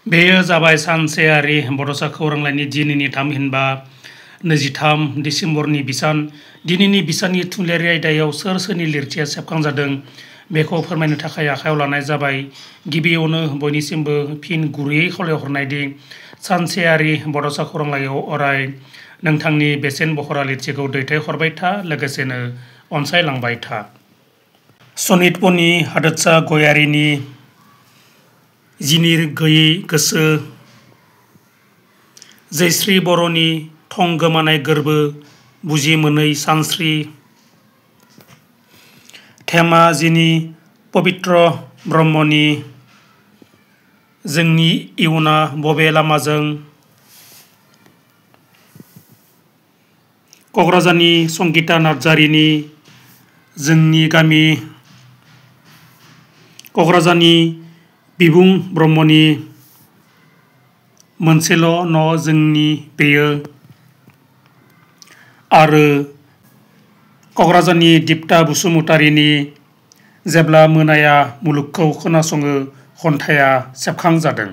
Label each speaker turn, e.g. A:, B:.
A: बेयो जाबाय सानसेयारि बड'सा खौरांलाइनि दिनैनि थामहिनबा 23 डिसेम्बरनि बिसान। दिनैनि बिसाननि थुनलाइयारि आयदायाव सोर सोरनि लिरथिया सेबखांजादों बेखौ फोरमायनो थाखाय आखायाव लानाय जाबाय। गिबियावनो बयनिसिमबो फिन गुरैयै खावलायहरनायदि सानसेयारि बड'सा खौरांलाइयाव अराय नोंथांनि बेसेन बहरा लिरथिखौ दैथायहरबाय था, लोगोसेनो अनसायलांबाय था। सनितपुरनि हादोरसा गयारिनि जिनिर गैयै गोसो, जयश्री बर'नि थं गोमानाय गोर्बो, बुजि मोनै सानस्रि, धेमाजिनि पबित्र ब्रह्मनि जोंनि इयुना बबे लामाजों, क'क्राझारनि संगिता नार्जारिनि जोंनि गामि, क'क्राझारनि बिबुं ब्रह्मनि मोनसेल' न' जोंनि बेयो, आरो क'क्राझारनि दिप्ता बसुमतारिनि जेब्ला मोनाया मुलुगखौ खोनासङो खन्थाइया सेबखांजादों।